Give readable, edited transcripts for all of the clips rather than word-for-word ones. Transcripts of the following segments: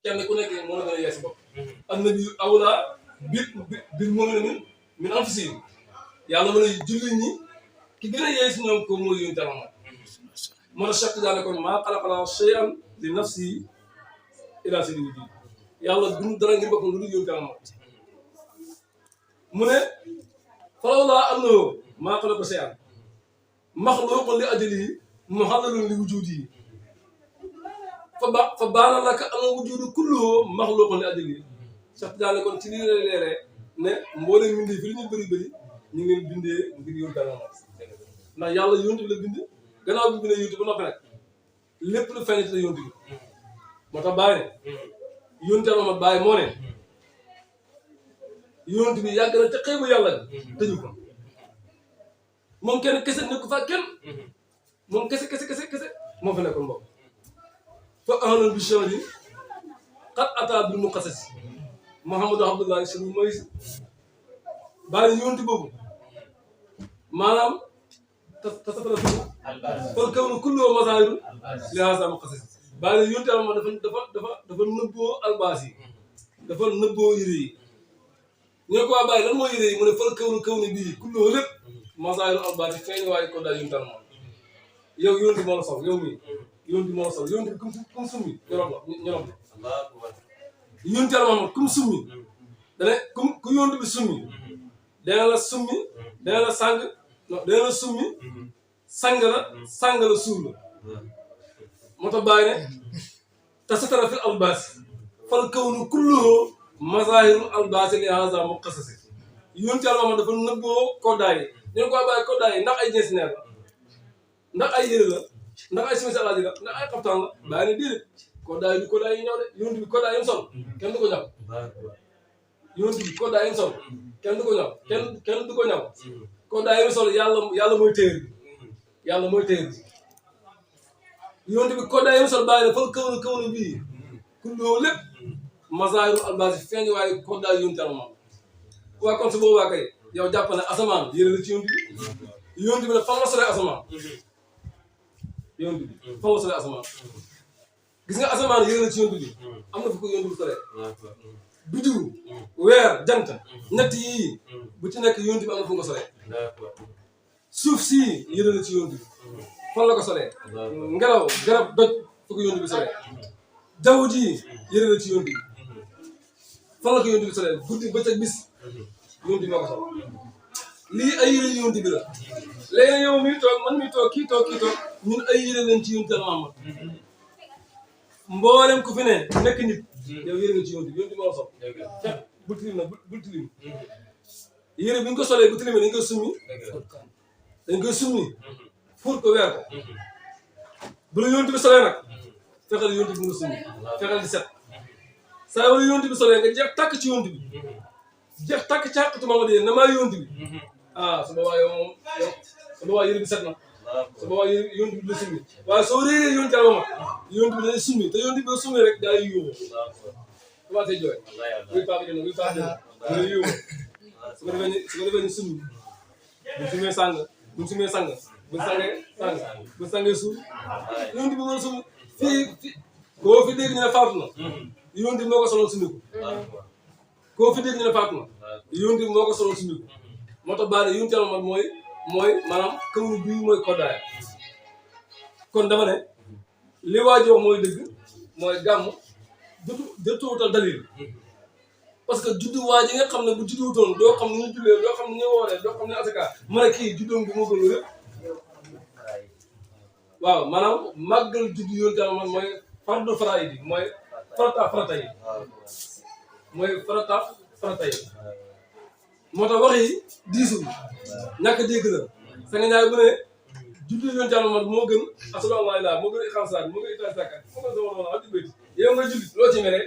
kenn ku nekk moo la gën a yees bopp annabi awlaa bil mu'miniina min anfusihim yàlla mën a jullit ñi ki gën a yees ñoom ko mooy yónni Yàlla moo tax chaque daane kon maa xalaqnaa shay'an li nafsihi illaa sayyidul wujuud yàlla duñu dara ngir boppam lu dul yónni Yàlla mu ne falawlaa annahu maa xalaqa shay'an maxluuqun li ajalihi muhallalun li wujuudihi fa baana laka anna wujuuda kulluhu maxluuqun li ajalihi sax daane kon ci lii lay leeree ne mboolem mbindee fi li ñu bëri bëri ñu ngi leen bindee ngir yónni Yàlla ndax yàlla yónni bi la bind gannaaw bi bindee yónni ba noppi nag lépp lu feeñ ci la yónni bi moo tax bàyyi ne yónni Yàlla bàyyi moo ne yónni bi yàgg na te xëy bu yàlla tëju ko moom kenn kese nekku fa kenn moom kese moo fa nekkoon mbokk fa ahlan bi shahri qad ataa bil muqassas Mouhamadou Abdoulaye Sy mooy bàyyi yónni boobu maanaam tasatara kon kawnu kullu mazaahiru li haazaa muqassas bàyyi yónni Yàlla dafa nëbboo albaas yi dafa nëbboo yére yi ñu ne ko waa bàyyi lan mooy yére yi mu ne fal kawnu bii kullu lépp mazaahiru albaas yi feeñ waaye ko daal yónni Yàlla yow yónni moo la sol yow mii yónni moo la sol yónni comme summi ñorom yónni Yàlla comme summi dane ku yónni bi summi dana la summi dana la sàng dana la summi sang la suul la moo tax bàyyi ne tasatara fil albaasi fal kawnu kulluhu mazahirul albaasi li haza muqassas yónni Yàlla dafa nëbboo koddaay yi ñu ne ko bàyyi koddaay yi ndax ay jeesineer la ndax ay yére la ndax ay simis alaaji la ndax ay xaftaan la bàyyi ne déedéet koddaay bi koddaay yi ñëw de yónni bi koddaay yi sol kenn du ko ñaw yónni bi koddaay yi sol kenn du ko ñaw kenn du ko ñaw koddaay yi sol yàlla mooy téer bi yàlla mooy téer bi yónni bi koddaay yi sol bàyyi ne fal kawnu bii kullu lépp mazaahiru albaasi feeñ waaye koddaay yónni Yàlla waa kon su boobaa kay yow jàpp ne asamaan yére la ci yónni bi nag fan la solee asamaan yónni bi fan la solee asamaan gis nga asamaan yére la ci yónni bi am na fu ko yónni bi solee biddiw weer jant ñett yii bu ci nekk yónni bi am na fu ko solee suuf sii yére la ci yónni bi fan la ko solee ngelaw garab doj fu ko yónni bi solee jaww ji yére la ci yónni bi fan la ko yónni bi solee guddi bëccëg bis yónni bi moo ko sol lii ay yére yónni bi la léegi yow mi toog man mi toog kii toog ñun ay yére leen ci yónni Yàlla Muhammad mboolem ku fi ne nekk nit yow yére nga ci yónni bi moo la sol fekk bul tilim nag bul tilim yére bi ñu ko solee bu tilimee dañ koy summi fuur ko weer ko bu la yónni bi solee nag fexeel yónni bi nga summi fexeel di set saa wala yónni bi solee nga jeex tàkk ci yónni bi jeex tàkk ci xàqatu Mamadu yéen na maa yónni bi su boobaa yow moom su boobaa yére bi set na su boobaa yónni bi la summi waaye soo réeree yónni Yàlla ma yónni bi day summi te yónni bi nga summi rek daay yóbbu commencé jooy buy paaka jënd buy paaka jënd day yóbbu su ko defee ñu summi buñ sumee sang buñ sangee suuf yónni bi nga summi fii koo fi dégg ñu ne faatu na yónni bi moo ko soloon summi ko koo fi dégg ñu ne faatu na yónni bi moo ko soloon summi ko moo tax baa ne yónni Yàlla mooy maanaam kawnu bii mooy koddaay kon dama ne li waa ji wax mooy dëgg mooy gàmm jotuwutal dalil parce que juddu waa ji nga xam ne bu judduwutoon doo xam ne ñu jullee doo xam ne ñu wooree doo xam ne asaka ma ne kii juddoom bi moo gën lépp waaw maanaam màggal juddu yónni Yàlla mooy fardu faraa'id mooy farata yi mooy farata yi moo tax wax yi diisul ñàkk a dégg la sa nga ñaay bu ne juddu yónni Yàlla moo gën asalaamaaleykum wa rahmatulah moo gën iqaam salaat moo gën itaal zakat moo gën sama wala béyti yow nga julli loo ci mere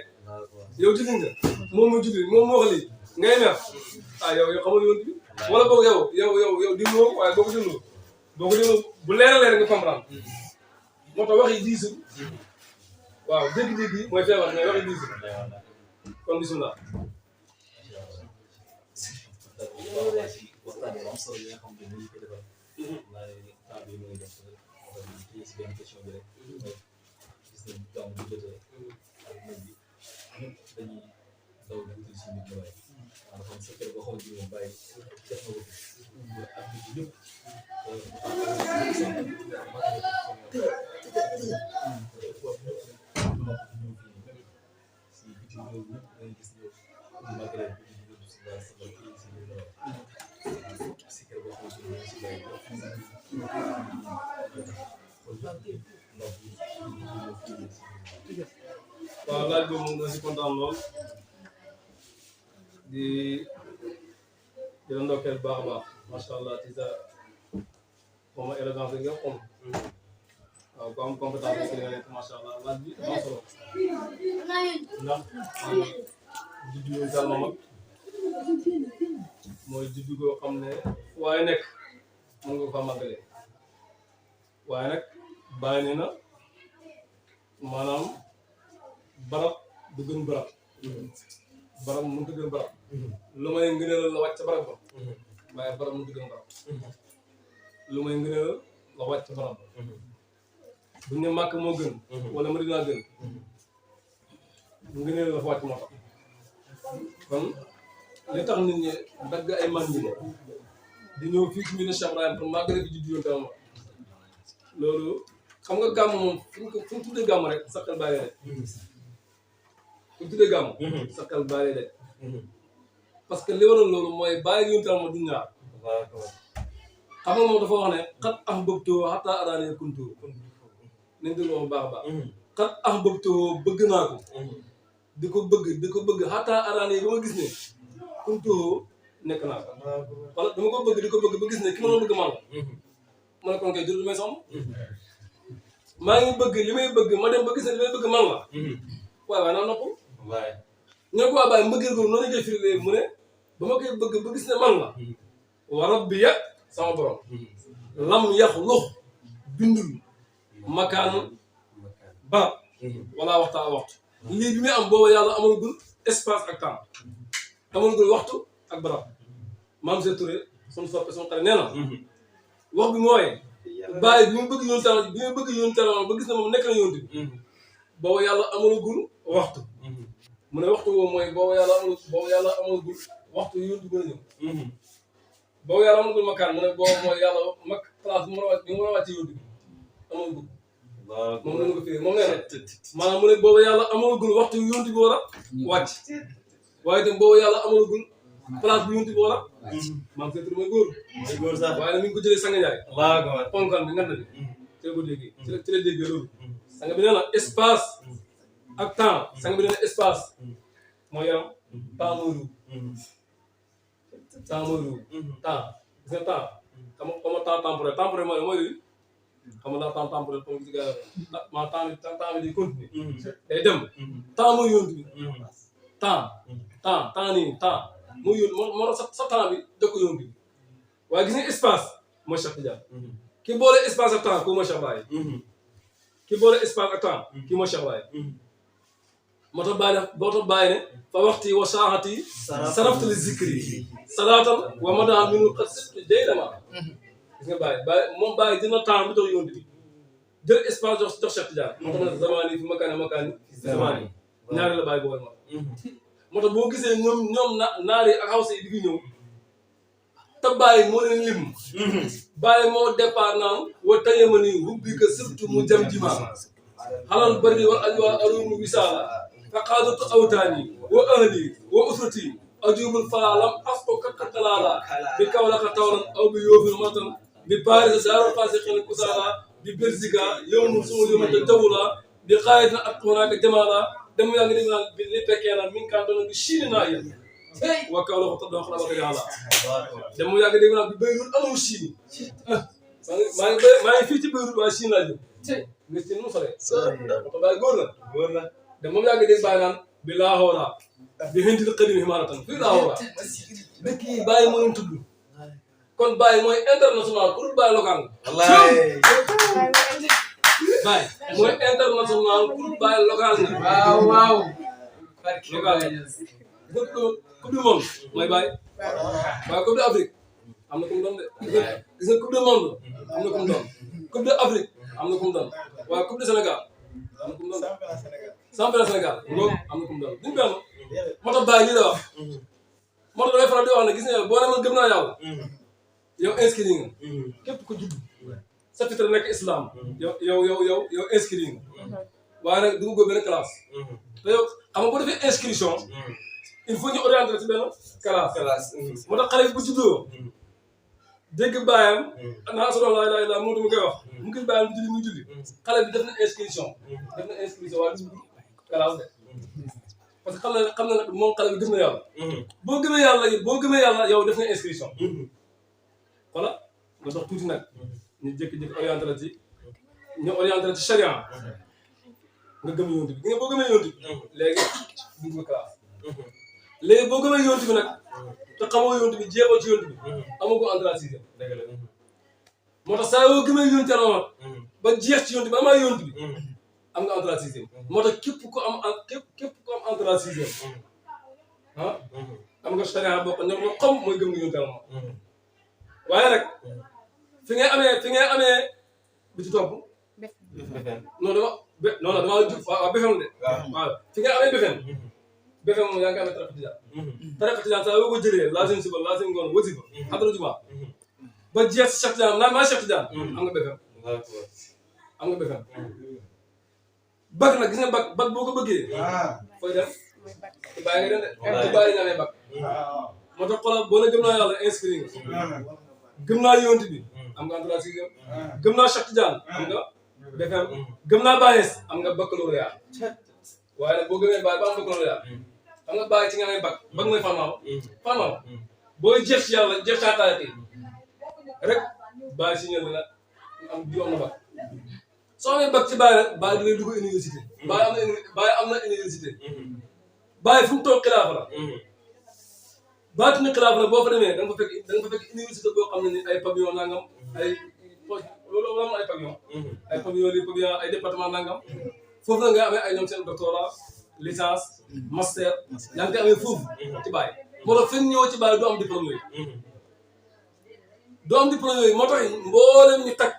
yow julli nga moom mu julli moom moo wax lii ngay mer yow xamul yónni bi wala boog yow di moo waaye boo ko déglu bu leer nga comprendre moo tax wax yi diisul waaw dégg-dégg yi mooy feebar mais wax yi diisul kon bisimilah. waxtaan bi am solo yi nga xam ne ñu ngi ko defal waaye temps bi mu ngi def ci si benn question bi rek gis nañ temps bu jotee ak nañ bi dañuy daw wuti si nit ñi waaye dafa am secret boo xamante ni moom bàyyi def na ko fi ak nit ñëpp si bitim réew mi ngay gis ne magasin bi ñu yóbbu si base sama kii si biir secret boo xamante ni si bàyyi waaw laaj boobu moom dina si kontaan lool di la ndokkeel baax a baax macha allah ci sa moom élégance nga xam waaw ku am compétence bi nga nekk macha allah laaj bi dafa am solo ndax juddu yu sal ma mag mooy juddu goo xam ne waaye nekk mën nga ko fa màggalee waaye nag bàyyi ne na maanaam barab du gën barab barab mënut a gën barab lu may ngëneel la wàcc barab ba waaye barab mënut a gën barab lu may ngëneel la wàcc barab buñ ne màkk moo gën wala Madina gën ngëneel la fa wàcc moo tax kon li tax nit ñi dagg ay mandi di ñëw fii ci mbir Cheikh Ibrahim pour màggale fi juddu yoon tamit loolu xam nga gàmm moom fu ñu tuddee gàmm rek sakkal bàyyi rek fu ñu tuddee gàmm sakkal bàyyi rek parce que li waral loolu mooy bàyyi yoon tamit du ñaar xam nga moom dafa wax ne xat ax bëgtoo xataa araane kuntoo nañ déglu wax baax a baax xat ax bëgtoo bëgg naa ko di ko bëgg xataa araane yi ba ma gis ne kuntoo nekk naa ko wala dama ko bëgg di ko bëgg ba gis ne ki ma doon bëgg man la ma ne kon kay jur may somm maa ngi bëgg li may bëgg ma dem ba gis ne li may bëgg man la waaye naa nopp ñu ne ko waa bàyyi mbëggeel googu noonu ngay firi mu ne ba ma koy bëgg ba gis ne man la wa rabbiya sama borom lam yaxluq bindul makaan barab wala waxtaa waxtu lii bi muy am booba yàlla amalagul espace ak temps amalagul waxtu ak barab maam Seydou Touré suñu soppe suñu xarit nee na wax bi mooy bàyyi bi mu bëgg yoon talon bi mu bëgg yoon talon ba gis na moom nekk na yoon bi booba yàlla amalagul waxtu mu ne waxtu woowu mooy booba yàlla amalagul waxtu yoon bi gën a ñëw boobu yàlla amalagul makaan mu ne boobu mooy yàlla mag place bi mu war a wàcc yoon bi amalagul moom lañu ko firi moom nee na maanaam mu ne boobu yàlla amalagul waxtu yoon bi war a wàcc waaye itam boobu yàlla amalagul place bi yoon bi war a maam Seydou Touré mooy góor sax waaye nag mi ngi ko jëlee Sanga Ndiaye ponkal bi ngan na bi ci la ko déggee ci la déggee loolu sanga bi nee na espace ak temps sanga bi nee na espace mooy yaram temps mooy ruub temps mooy ruub temps gis nga temps xam nga temps temporaire mooy lii xam nga temps temporaire comme ci gars ma temps bi di continuer day dem temps mooy yóntu bi temps nii temps mooy yóntu moo sa temps bi da ko yóntu bi waaye gis nga espace mooy Cheikh Tidiane ki boole espace ak temps kooku mooy Cheikh Baye ki boole espace ak temps kii mooy Cheikh Baye moo tax bàyyi ne fa waxti wa saaxati saraftu li zikri salaatal wa madaa minu xat sibtu day dama gis nga bàyyi moom bàyyi dina temps bi dox yóntu bi jël espace jox Cheikh Tidiane moo tax ne zamaani fi makaani zamaani ñaari la bàyyi boole moo tax boo gisee ñoom naar yi ak xawsa yi di fi ñëw te bàyyi moo leen lim bàyyi moo départ naan wa tayema ni hubbi ka surtout mu jam jima xalal bari wa ajwa arumu wisaala fa qaadatu awtaani wa ahli wa usrati ajubul faalam asko kakkatalaala bi kawlaka tawran aw bi yoofil matan bi paris daaro fasiqin kusaala bi Belgique yowmu suma yomata jawula bi xaayitan ak xonaaka jamaala dem yaa ngi dégg naan bi li fekkee naan mi ngi kaan doon bi Chine naa yéen waa kaw la ko tax doo xam ne yàlla dem yaa ngi dégg naan bi Beyrouth amul Chine maa ngi fii ci Beyrouth waaye Chine laa jëm nga Chine mu sore oto bàyyi góor la dem moom yaa ngi dégg bàyyi naan bi laaxoora bi hindil xadim himaaratan fii laaxoora dëkk yi bàyyi moo leen tudd kon bàyyi mooy international pour bàyyi local bàyyi mooy international pour bàyyi local nga waaw local nga coupe du monde mooy bàyyi waaye coupe d'Afrique am na ku mu doon de gis nga coupe du monde am na ku mu doon coupe d'Afrique am na ku mu doon waaye coupe du Sénégal am na ku mu doon championnat Sénégal ngoog am na ku mu dal duñ benn moo tax bàyyi lii la wax moo tax damay faral di wax ne gis nga boo ne man gëm naa yàlla yow inscrit nga képp ko judd sa fitre nekk islam yow inscrit nga waaye nag du ko benn classe te yow xam nga boo defee inscription il faut ñu orienter ci benn classe moo tax xale bi bu juddoo dégg bàyyam naa sa doom laa ilaaha illallaah moo mu koy wax mu gis bàyyam bu julli muy julli xale bi def na inscription waaye du classe de parce que xam na nag moom xale bi gëm na yàlla boo gëmee yàlla yow def nga inscription voilà nga dox tuuti nag ñu jékki-jékki orienté la ci ñu orienté la ci charia nga gëm yonent bi nga boo gëmee yonent bi léegi dugg nga classe léegi boo gëmee yonent bi nag te xamoo yonent bi jeexoo ci yonent bi amoo ko entrée sixième moo tax saa yoo gëmee yonent yàlla ba jeex ci yonent bi amaa yonent bi am nga entrée sixième moo tax képp ku am entrée sixième ah am nga charia boo xam ne moo xam mooy gëm nga yonent yàlla waaye nag fi ngay amee bi ci topp non dama waaw BFEM de waaw fi ngay amee BFEM moom yaa ngi amee tariqa tijaan saa yoo ko jëlee laasim suba laasim ngoon wasifa xadara juma ba jeex si Cheikh Tidiane naan maa Cheikh Tidiane am nga BFEM bac nag gis nga bac boo ko bëggee fooy dem te bàyyi nga dem de te bàyyi nga amee bac moo tax xoolal boo ne gëm naa yàlla inscrit nga gëm naa yonent bi am nga entrée sixième gëm naa Cheikh Tidiane am nga BFEM gëm naa Baye am nga baccalauréat waaye nag boo gëmee Baye ba am baccalauréat am nga Baye ci nga amee bac mooy farmaama booy jeex ci yàlla jeex ci ataaya rek Baye si ñëw na am juróom na bac soo amee bac ci Baye nag Baye dangay dugg université Baye am na université Baye fu mu toog xilaafa la baatuna xilaafa la boo fa demee da nga fa fekk université boo xam ne ni ay pavillon nangam loolu am ay pavillon ay département nangam foofu la nga amee ay ñoom seen doctorat licence master yaa ngi koy amee foofu ci Baye moo tax fekk ñëw ci Baye doo am diplôme yooyu moo tax mboolem ñu tag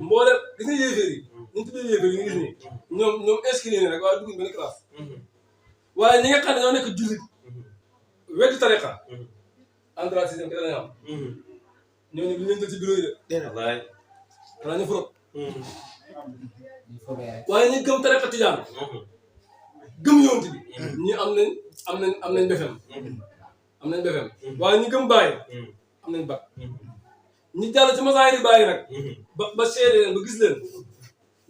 mboolem gis nga yéeféer yi ñu tuddee yéeféer yi nga gis nii ñoom inscrit ni rek waaye dugg benn classe waaye ñi nga xam ne ñoo nekk jullit weddi tariqa entrée sixième ki danañ am ñooñu du ñu jël ci bureau yi de xanaa ñu furop waaye ñi gëm tariqa tijaan gëm yonent bi ñi am nañ BFEM waaye ñi gëm Baye am nañ bac ñi jàll ci masaayir yi Baye nag ba seede leen ba gis leen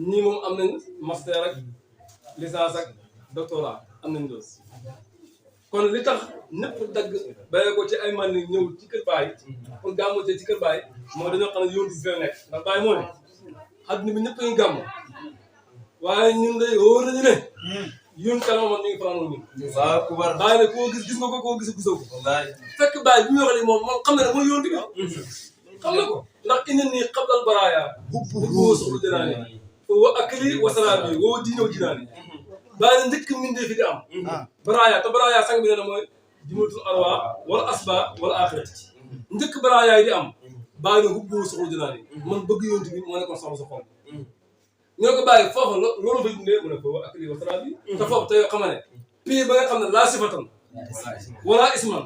ñii moom am nañ master ak licence ak doctorat am nañ loolu kon li tax ñëpp dagg bayee ko ci ay man ni ñëw ci kër Baye pour gàmmu ci kër Baye moo dañoo xam ne yonent bi fee nekk ndax Baye moo ne adduna bi ñëpp a ngi gàmm waaye ñun day wóor nañu ne yun kanam man ñu ngi fanaan ñun waaw Baye ne koo gis nga ko koo gisoo ko fekk Baye bi muy wax ni moom xam na ne mooy yonent bi xam na ko ndax indi nii xablal baraaya bu soxlu jënaani wa akli wa salaami woo diinaw jinaani Baye ne njëkk mbindee fi di am baraaya te baraaya sang bi ne na mooy jimatul arwa wala asba wala axirati njëkk baraaya yi di am Baye ne hubbu soxlu jënaani man bëgg yonent bi moo nekkoon sama sa xol ñu ne ko Baye foofu loolu fay dundee mu ne ko wa akli wa salaami te foofu te yoo xam ne pii ba nga xam ne laa sifatan wala isman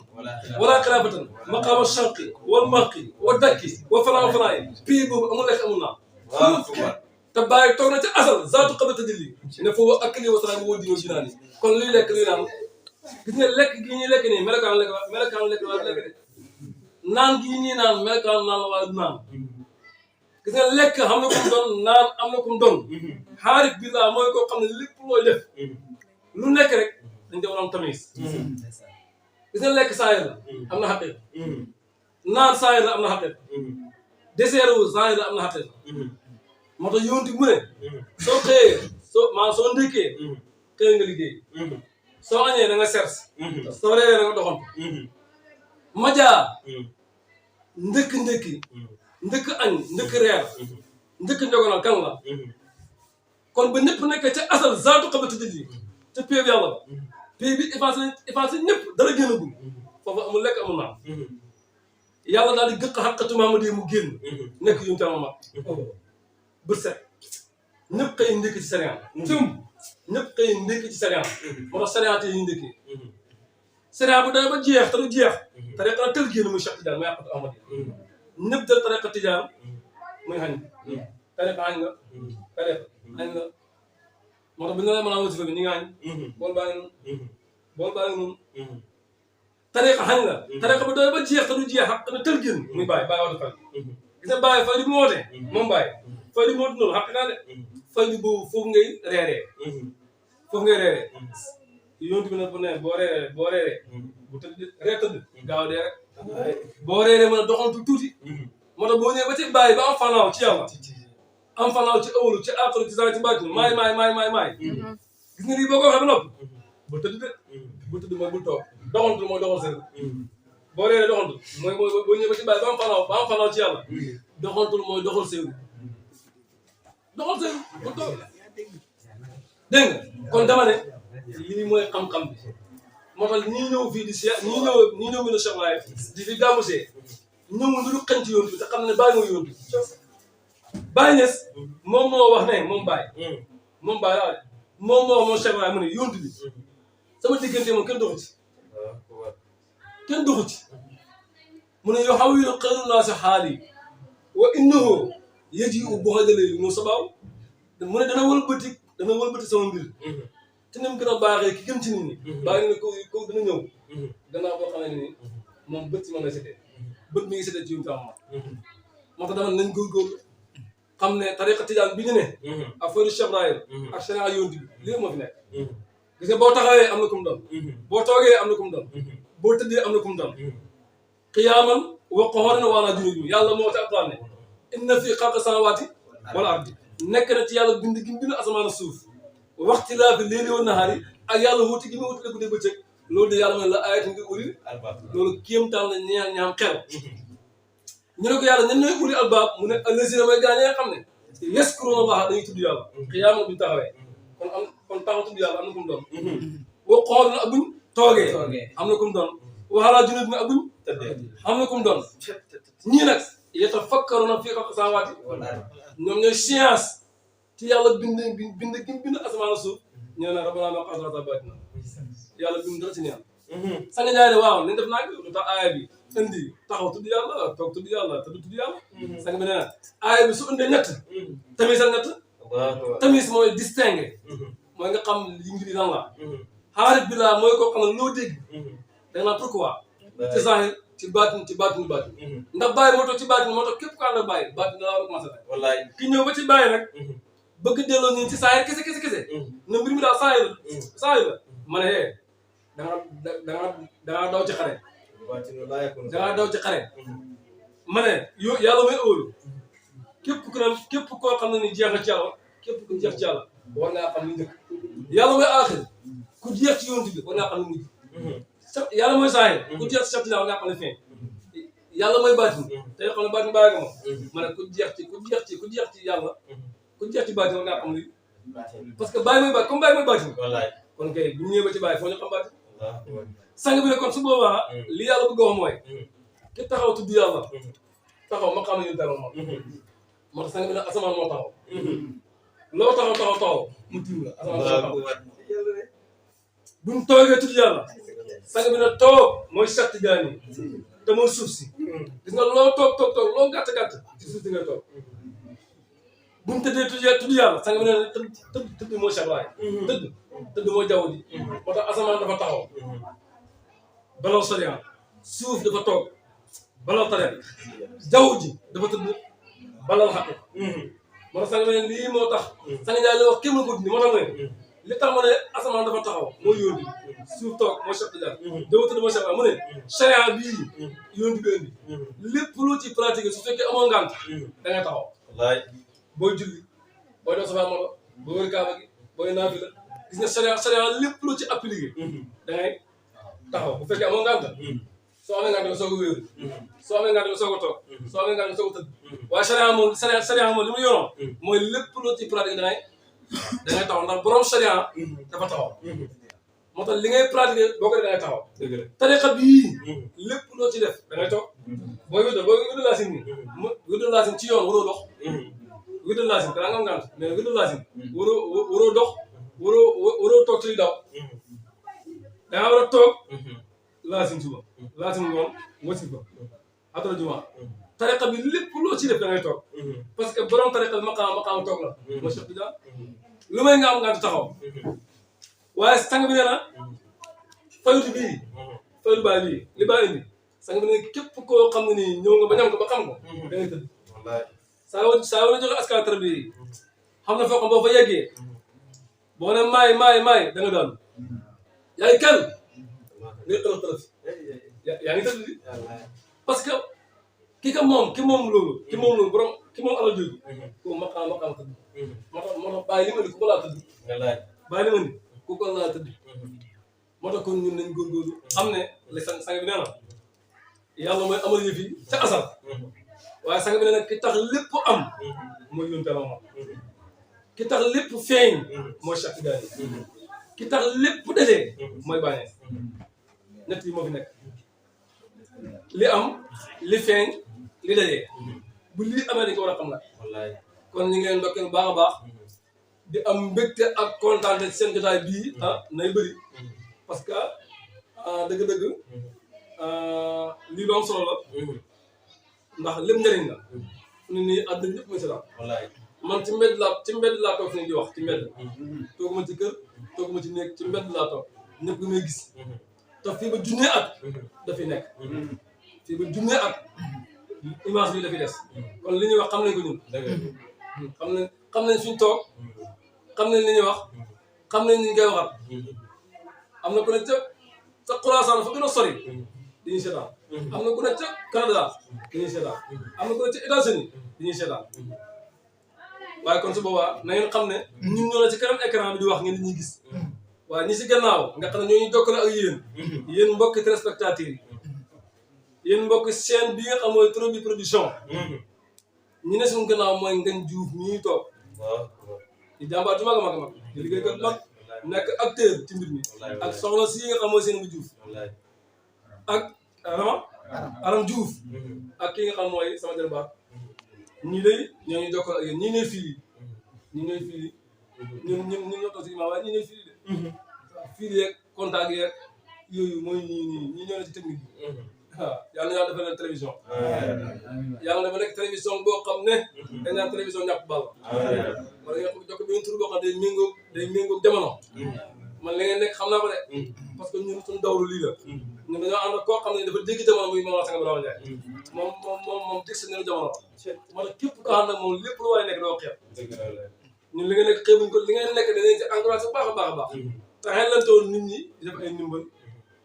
wala xilaafatan maqaama shanqi wal maqi wa dakki wa fanaa fanaayi pii boobu amul lekk amul naan te Baye toog na ci asal zaatu xabata dilli ne foofu akli wa salaami woo diinoo jinaani kon luy lekk luy naan gis nga lekk gi ñuy lekk nii melokaan lekk waa lekk de naan gi ñuy naan melokaan naan la waaye du naan gis nga lekk xam na kum doon naan am na kum doon xaarif bi laa mooy koo xam ne lépp looy def lu nekk rek dañ ko war a am tamis gis nga lekk saayir la am na xaqit naan saayir la am na xaqit dessert wu saayir la am na xaqit moo tax yonti mu ne soo xëyee soo ndékkee xëy nga liggéey soo añee da nga sers soo reeree da nga doxantu majaa ndékki ndëkk añ ndëkk reer ndëkk njogonal kan la kon ba ñëpp nekk ca asal zaatu xamante ji ca péeb yàlla ba péeb bi effacé ñëpp dara génnagul foofu amul lekk amul naan yàlla daal di gëq xaqatu Mamadou mu génn nekk yu ñu tama mag bët set ñëpp xëy ndékk ci Sénégal ñëpp xëy ndékki ci sariya moo tax sariya te yi ndékki sariya bu doy ba jeex te du jeex tariqa tël génn muy Cheikh Tidiane muy àqatu Ahmad ñëpp del tariqa Tidiane muy xañ tariqa xañ nga tariqa xañ nga moo tax bu ñu la mën a wasifa bi ñu ngi xañ bool baa ngi noonu bool baa ngi noonu tariqa xañ nga tariqa bu doy ba jeex te du jeex xaq na tël génn muy bàyyi watu fay gis nga bàyyi fay di mu wootee moom bàyyi fay di mu woote noonu xaq naa de fay di boobu foofu ngay reeree foofu ngay reeree yonent bi nag bu ne boo reeree bu tëdd reer tëdd gaaw dee rek boo reeree mën a doxantu tuuti moo tax boo ñëwee ba ci bàyyi ba am fanaaw ci yàlla am fanaaw ci ëwalu ci àqalu ci saa ci bàcc maay gis nga lii boo ko waxee ba noppi bu tëdd de bu tëdd mooy bul toog doxantu mooy doxal seen boo reeree doxantu mooy boo ñëwee ba ci bàyyi ba am fanaaw ci yàlla doxantul mooy doxal seen bul toog dégg nga kon dama ne lii mooy xam-xam bi moo tax ñii ñëw fii di seet ñii ñëw mi ne Cheikh Laye di fi gàmmu see ñëwul lu xëñ ci yoon bi te xam ne bàyyi mooy yoon bi Baye Niass moom moo wax ne moom Baye moom Baye laa moom moo wax moom Cheikh Laye mu ne yoon bi sama diggante moom kenn doxu ci mu ne yow xaw yi xëyru naa si xaal yi wa innahu yëji u boo xajalee moo sabaaw mu ne dana wëlbati sama mbir te ni mu gën a baaxee ki gën ci nit ñi bàyyi ne ko dina ñëw gannaaw boo xamee ne ni moom bët si moom lay setee bët mi ngi setee ci yuntu am moo tax dama nañ góorgóorlu xam ne tariqa tijaan bi ñu ne ak faydu Cheikh Ibrahim ak sharia yonti bi lii moo fi nekk gis nga boo taxawee am na ku mu doon boo toogee am na ku mu doon boo tëddee am na ku mu doon qiyaaman wa qu'uudan wa alaa junuubihim yàlla moo ci alquran ne inna fi xalqi samaawaati wal ardi nekk na ci yàlla bind gi bind asamaan suuf waxtilaafi layli wa nahaari ak yàlla wuti gi mu wuti guddi bëccëg loolu de yàlla mooy la ayat ngir ulil albaab loolu kéemtaan la ñaam xel ñu ne ko yàlla ñan ñooy ulil albaab mu ne allazina mooy gaa ñi nga xam ne yaskuruuna Allaha dañuy tudd yàlla qiyaama buñ taxawee kon taxaw tudd yàlla am na ku mu doon wa qu'uudan ak buñ toogee am na ku mu doon wa alaa junuubihim ak buñ am na ku mu doon ñii nag yatafakkaruuna fii xalqi samaawaati ñoom ñooy science ci yàlla bind asamaan suuf ñu ne rabbana maa xalaqta baatina yàlla bind dara ci neen sanga ñaay ne waaw nañ def naa lu tax aaya bi indi taxaw tudd yàlla toog tudd yàlla te du tudd yàlla sanga bi nee na aaya bi su indee ñett tamis ak ñett tamis mooy distingué mooy nga xam li mbir yi lan la xaarif bi laa mooy koo xam ne loo dégg da nga naan pourquoi ci zahir ci baatin ndax bàyyi moo toog ci baatin moo tax képp ko ànd ak bàyyi baatin da la war a commencé wallaay ki ñëw ba ci bàyyi nag bëgg delloo ñu ci saayir kese na mbir mi daal saayir la ma ne dangaa daw ci xare dangaa daw ci xare ma ne yow yàlla may óolu képp koo xam ne ni jeex na ci yàlla képp ku jeex ci yàlla war ngaa xam ni njëkk yàlla mooy aaxir ku jeex ci yonent bi war ngaa xam ni mujj yàlla mooy saayir ku jeex ci sabti war ngaa xam ne fin yàlla mooy baatin te yoo xam ne baatin bàyyi nga moom ma ne ku jeex ci yàlla ku jeex ci baatin war ngaa xam li parce que bàyyi mooy baatin comme bàyyi mooy baatin kon kay bu ñëwee ba ci bàyyi foo ñu xam baatin sang bi ne kon su boobaa li yàlla bëgg a wax mooy ki taxaw tudd yàlla taxaw ma xam ne ñu dara moom moo tax sang bi ne asamaan moo taxaw loo taxaw mu tiim la asamaan moo taxaw buñ toogee tudd yàlla sang bi ne toog mooy Cheikh Tidiane te mooy suuf si gis nga loo toog loo gàtt ci suuf si nga toog buñ tëddee tudd yàlla sang bi ne tëdd mooy Cheikh Laye tëdd mooy jaww ji moo tax asamaan dafa taxaw balaw sariya suuf dafa toog balaw tariq jaww ji dafa tëdd balal xaq moo tax sang bi ne lii moo tax sang Njaay li wax kéem la ko dindi moo tax mooy li tax ma ne asamaan dafa taxaw mooy yoon bi suuf toog mooy Cheikh Tidiane jaww tëdd mooy Cheikh Laye mu ne sariya bii yoon bi indi lépp loo ci pratiquer su fekkee amoo ngant da ngay taxaw booy julli booy doon safaa moto booy wër kaaba gi booy naafila gis nga sariya lépp loo ci appliqué da ngay taxaw bu fekkee amoo ngant soo amee ngant nga soog a wéeru soo amee ngant nga soog a toog soo amee ngant nga soog a tëdd waaye sariya moom li mu yoroon mooy lépp loo ci pratiqué da ngay taxaw ndax borom sariya dafa taxaw moo tax li ngay pratiqué boo ko def da ngay taxaw tariqa bii lépp loo ci def da ngay toog booy wéddu laasim ni wéddu laasim ci yoon waroo dox wéddu laasim danaa nga am ngant mais wéddu laasim waroo dox waroo toog ci daw dangaa war a toog laasim suba laasim ngoon wasifa xadara juma tariqa bi lépp loo ci def da ngay toog parce que borom tariqa bi maqaama toog la moo Cheikh Tidiane lu may nga am nga taxaw waaye sang bi nee na fayutu bii fayutu baa lii li baa indi sang bi ne képp koo xam ne nii ñëw nga ba ñam ko ba xam ko da ngay tëdd saa wala joxe askan tarbi yi xam na foo xam boo fa yeggee boo ne maay da nga daanu yaa ngi kan ngay tërëf yaa ngi tëdd di parce que ki moom loolu borom ki moom alal jooju ko maqaam tëdd moo tax bàyyi li ma ni ku ko laa tëdd bàyyi li ma ni ku ko laa tëdd moo tax kon ñun nañ góorgóorlu xam ne li sang bi nee na yàlla mooy amal yëf yi ca asal waaye sang bi nee na ki tax lépp am mooy yónte la moom ki tax lépp feeñ mooy Cheikh Tidiane ki tax lépp dajee mooy bàyyi ñett yi moo fi nekk li am li feeñ li dajee bu lii amee dañ ko war a xam nag kon ñu ngi leen ndokkeel baax a baax di am mbégte ak kontaan seen jotaay bii nay bëri parce que dëgg-dëgg lii lu am solo la ndax lépp njëriñ la ni nii àdduna ñëpp mooy seetaan man ci mbedd laa toog fi ni di wax ci mbedd tooguma ci kër tooguma ci néeg ci mbedd laa toog ñëpp nga may gis te fii ba junnee at dafay nekk fii ba junnee at image bi dafay des kon li ñuy wax xam nañ ko ñun xam nañ suñ toog xam nañ li ñuy wax xam nañ ni ñu koy waxal am na ku ne ca Xuraasaan fa gën a sori dañuy seetaan am na ku ne ca Canada dañuy seetaan am na ku ne ca États-Unis dañuy seetaan waaye kon su boobaa na ngeen xam ne ñun ñoo la ci kanam écran bi di wax ngeen di ñuy gis waaye ñi si gannaaw nga xam ne ñoo ñu jokkale ak yéen mbokki téléspectateurs yi yéen mbokki chaîne bi nga xam mooy Ture Bi Production ñi ne suñu gannaaw mooy Ngagne Diouf ñuy toog di jàmbaar ju mag a mag di liggéeykat mag nekk acteur ci mbir mi ak soxna si nga xam mooy seen bu Diouf ak Aram Diouf ak ki nga xam mooy sama jarbaat ñii lay ñoo ñu jokkal ak yéen ñii ne fii ñun ñoo toog si imaam waaye ñii ne fii de fii yeeg contact yeeg yooyu mooy ñii ñoo ne ci technique bi waaw yàlla na yàlla defal leen télévision yàlla dafa nekk télévision boo xam ne dañ naan télévision ñàpp bal wala nga xam jokk benn tur boo xam ne day méngoog jamono man li ngeen nekk xam naa ko de parce que ñun suñu dawlu lii la ñun dañoo ànd ak koo xam ne dafa dégg jamono muy Mamadou Sanga Brahima Ndiaye moom dictionnaire jamono moo tax képp ko ànd ak moom lépp lu waay nekk doo xeeb ñun li nga nekk xeebuñ ko li ngeen nekk danañ ci encouragé bu baax a baax a baax te xelante woon nit ñi di def ay ndimbal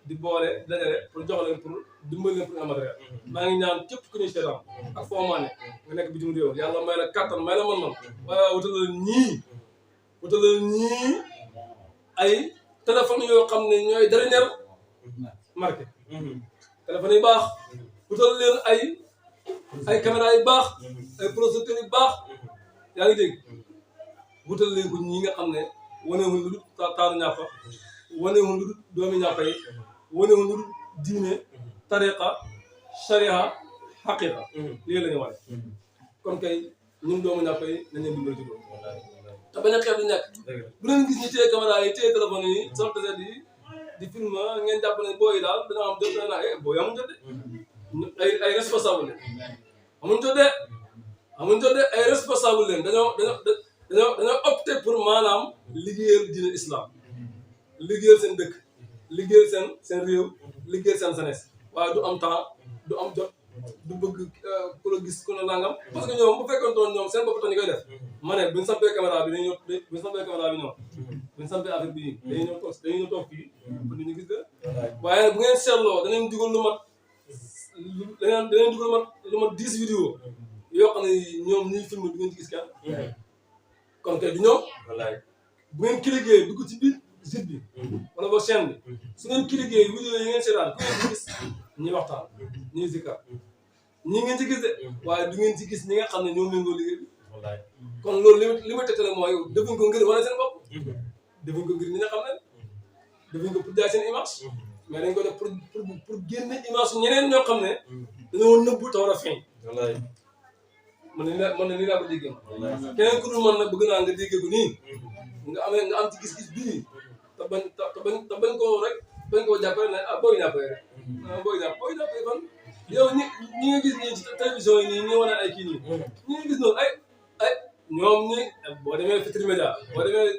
di boole di dajale pour jox leen pour dimbali leen pour nga matériel maa ngi ñaan képp ku ñuy seetaan ak foo maa ne nga nekk bitim réew yàlla may la kattan may la man-man waaye wutal leen ñii ay téléphone yoo xam ne ñooy dernière marqué téléphone yu baax wutal leen ay caméra yu baax ay projecteurs yu baax yaa ngi dégg wutal leen ko ñii nga xam ne wanewuñ lu dul taaru ñàppa wanewuñ lu dul doomi ñàppa yi wanewuñ lu dul diine tariqa sharia xaqiqa lii la ñu wane kon kay ñun doomu ñàppa yi nañ leen dimbali ci loolu te bañ a xeeb di ñàkk bu leen gis ñi téye caméra yi téye téléphone yi sol taset yi di film ngeen jàpp ne booy yi daal dana am jot na booy amuñ jot de ay responsable leen amuñ jot de ay responsable leen dañoo opté pour maanaam liggéeyal diine islam liggéeyal seen dëkk liggéeyal seen réew liggéeyal seen jeunesse waaye du am temps du am jot du bëgg ku la gis ku la nangam parce que ñoom bu fekkoon toon ñoom seen bopp tax ñu koy def ma ne buñ sampee caméra bi dañuy ñëw buñ sampee caméra bi ñëw buñ sampee affaire bi dañuy ñëw toog fii pour nit ñi gis la waaye bu ngeen seetloo danañ dugal lu mat 10 vidéo yoo xam ne ñoom ñuy film du ngeen ci gis kenn kon kay du ñëw bu ngeen cliquer dugg ci biir site bi wala ba chaîne bi su ngeen cliquer vidéo yi ngeen seetaan ku ngeen ci gis ñuy waxtaan ñuy zikkar ñi ngeen ci gis de waaye du ngeen ci gis ñi nga xam ne ñoom méngoo liggéey bi kon loolu li ma tegtale mooy defuñ ko ngir wane seen bopp defuñ ko ngir ñi nga xam ne defuñ ko pour jaay seen image mais dañ ko def pour génne image ñeneen ñoo xam ne dañoo nëbbu te war a feeñ man ne nii laa ko déggee keneen ku dul man nag bëgg naa nga déggee ko nii nga am ci gis-gis bii te bañ koo rek bañ koo jàppale ne ah booy ñàppee rek booy ñàppee fan yow ñi nga gis nii ci télévision yi nii ñi wane ay kii nii ñi nga gis noonu ay ñoom ñi boo demee Futurs Médias boo demee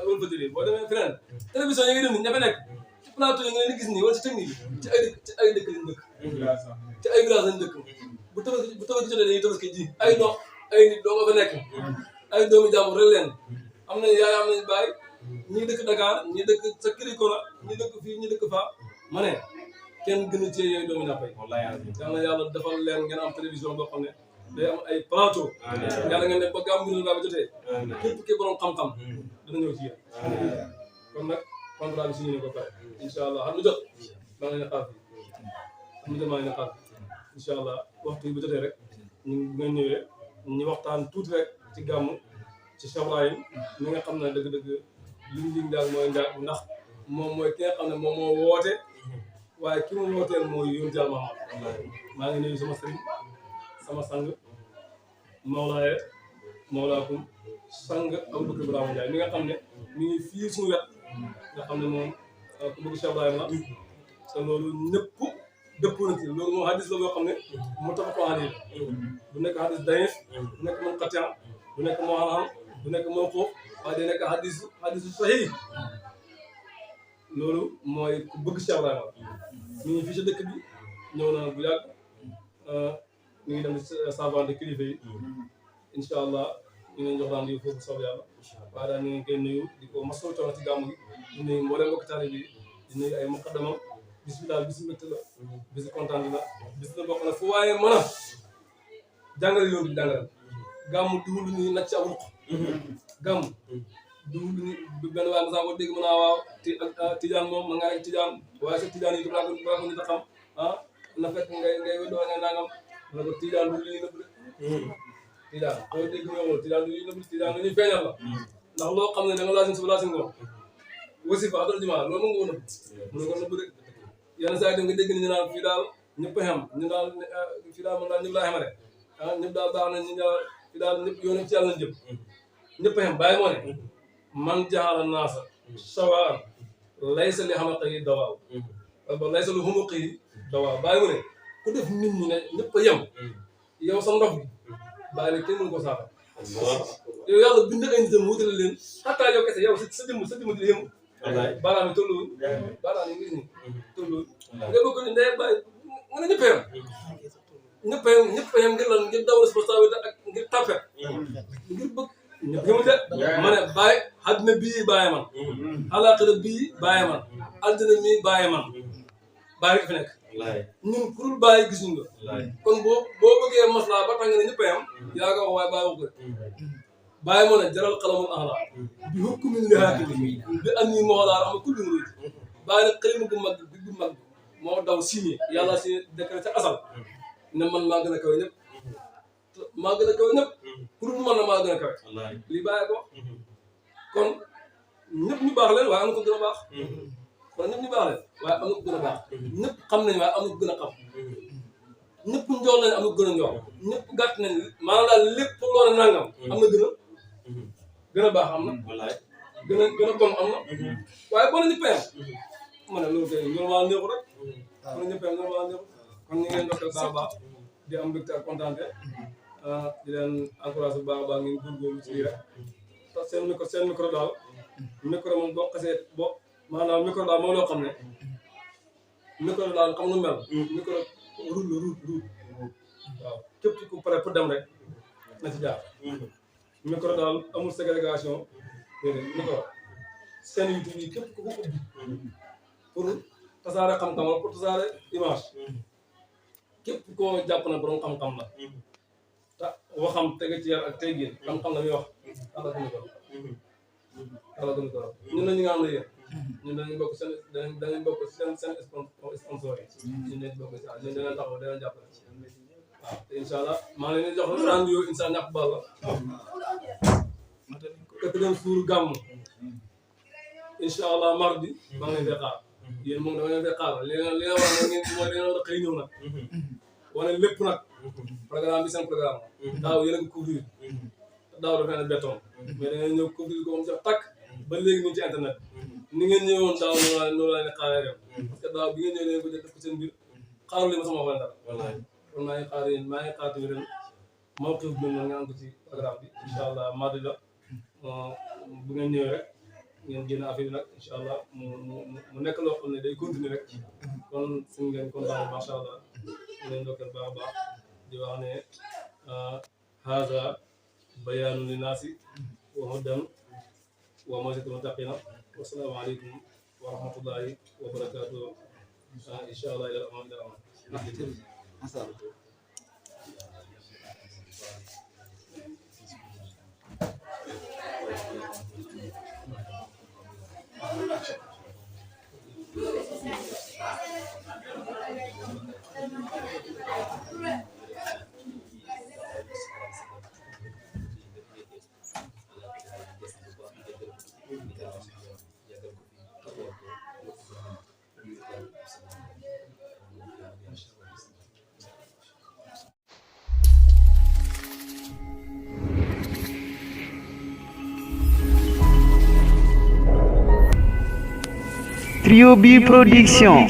Walfadjri boo demee feneen télévision yi nga dem ni ña fa nekk ci plateau yi nga leen di gis nii wala ci technique yi ci ay dëkk lañ dëkk ci ay village lañ dëkk bu tabaski jotee dañuy tabaski ji ay nit doo nga fa nekk ay doomu jàmbur rek leen am nañ yaay am nañ baay ñii dëkk Dakar ñii dëkk sa Kirikora ñii dëkk fii ñii dëkk faa ma ne kenn gënu cee yooyu doomu ñàppay yal na yàlla defal leen ngeen am télévision boo xam ne day am ay plateau yàlla ngeen def ba gàmmu ba jotee képp ki borom xam-xam dana ñëw ci yéen kon nag contrat bi signé ko pare incha allah xam lu jot maa ngi leen xaar fii xam lu jot maa ngi leen xaar incha allah waxtu bi bu jotee rek ñu ngeen ñëwee ñu waxtaan tuuti rek ci gàmmu ci Cheikh Ibrahim mi nga xam ne dëgg-dëgg li ñu daal mooy ndax moom mooy ki nga xam ne moom moo woote waaye ki mu wooteel mooy yónni Yàlla Muhammad maa ngi nuyu sama sëriñ sama sang Mawlaakum sang Aboubacar Ibrahima Ndiaye mi nga xam ne mi ngi fii suñu wet nga xam ne moom ku bëgg Cheikh Ibrahim la te loolu ñëpp dëppoo na ci loolu moom hadis la boo xam ne mu tax ko hadis du nekk hadis daif du nekk moom xatian du nekk moo xam du nekk moo foofu waaye day nekk hadisu sahih loolu mooy ku bëgg Cheikh Ibrahima mi ngi fii si dëkk bi ñëw na bu yàgg mi ngi dem di savante kilifa yi incha allah ñu ngi jox daan di foofu soob yàlla waaye daal ñu ngi koy nuyu di ko masawu coono ci gàmmu gi di nuyu mboolem mbokk taalibe bi di nuyu ay muqaddamam bis bi daal bisu mbégte la bisu kontaan la bis la bokk na fu waaye mën a jàngale yoon bi jàngale gàmmu duwul lu ñuy nag ci ab ruq gàmmu duwul lu ñu benn waaye mosaan ko dégg mën naa waaw tijaan moom ma nga nekk tijaan waaye sa tijaan yi balaa ko nit a xam na fekk ngay weddoo ngay nangam na ko tijaan du li ñuy nëbb de tijaan boo dégg ñoomul tijaan du li ñuy nëbb tijaan lu ñuy feeñal la ndax loo xam ne da nga laasin suba laasin ngoon wasifa adal jumaa loolu mën nga ko nëbb mën nga ko nëbb rek yenn saa yi nga dégg ni ñu naan fii daal ñëpp a xem ñu daal fii daal mën daal ñëpp laa xamale ñëpp daal baax na ñu daal fii daal ñëpp yoon ci yàlla jëm ñëpp a xem bàyyi moo ne man jaxala naasa sawaan laysa li xamata yi dawaaw ba laysa lu xumuq yi dawaaw bàyyi mu ne ku def nit ñi ne ñëpp a yem yow sa ndox bi bàyyi la kenn mënu ko saafara yow yàlla bind ay nitam wutale leen xataa yow kese yow sa jëmm di yëm baaraam yi tolluwul baaraam yi ngis ni tolluwul nga bëgg ni ndey bàyyi nga ne ñëpp a yem ñëpp a yem ngir lan ngir daw responsabilité ak ngir tapet ngir bëgg ñëpp yëmu de ma ne bàyyi àddina bii bàyyi man àllaaxira bii bàyyi man aljana mii bàyyi man bàyyi rek fi nekk ñun ku dul bàyyi gisuñ nga kon boo bëggee maslaa ba tax nga ne ñëpp a yem yaa nga wax waaye bàyyi wax ko bàyyi moo ne jaral xalamul axla bi hukmin li haakimi bi am nii moo laa raxma kulli murid bàyyi nag xalima gu mag bi gu mag moo daw signé yàlla si décret ca asal ne man maa gën a kawe ñëpp maa gën a kawe ñëpp ku dul man na maa gën a kawe lii bàyyi ko kon ñëpp ñu baax leen waaye am na ko gën a baax kon ñëpp ñu baax leen waaye am na ko gën a baax ñëpp xam nañ waaye am na ko gën a xam ñëpp njool nañ am na ko gën a njool ñëpp gàtt nañ maanaam daal lépp loo ne nangam am na gën a baax am na gën a bon am na waaye boo na ñëpp yem ma ne loolu kay loolu waa neexu rek boo na ñëpp yem loolu waa neexu kon ñu ngi leen dokkal baax a baax di am mbégte ak kontaante di leen encouragé bu baax a baax ngeen góorgóorlu ci lii rek seen micro daal micro moom boo xasee maanaam micro daal moom loo xam ne micro daal xam nu mel micro ruut waaw képp ku pare pour dem rek na ci jaar micro daal amul ségrégation déedéet micro seen YouTube yi képp ku ko ubbi pour tasaare xam-xam wala pour tasaare image képp koo jàpp na borom xam-xam la te waxam tege ci yar ak teggin xam-xam la muy wax ala gën ko ñun la ñu nga am la yéen ñun dañuy bokk dañuy bokk seen sponsor yi ñun dañuy bokk ñun dana taxaw dana jàppale waaw te incha allah maa ngi leen di jox rendez-vous incha allah ñàkk bal la quatrième jour gàmmu incha allah mardi maa ngi leen di xaar yéen moom dama leen di xaar li nga wax nag ngeen mooy da nga war a xëy ñëw nag wane lépp nag programme bi seen programme daaw yéen a ngi couvrir daaw dafa ne béton mais da ngay ñëw couvrir ko moom sax takk ba léegi ñu ngi ci internet ni ngeen ñëwoon daaw noonu laa leen xaaree ren parce que daaw bi ngeen ñëwee leen ko jël def ko seen biir xaaru leen ma sama wax dara kon maa ngi xaar yéen maa ngi xaar tamit ren mawqif bi noonu nga am ko ci programme bi incha allah mardi la bu ngeen ñëwee rek ngeen génn affaire bi nag incha allah mu nekk loo xam ne day continuer rek kon suñu ngeen kontaan macha allah ñu leen ndokkeel baax a baax di wax ne haza bayaanu linnaasi wa hudan wa maw'izatul muttaqiina wa salaamu aleykum wa rahmatullahi wa barakaatuh incha allah ila aman ila aman Trio B Production.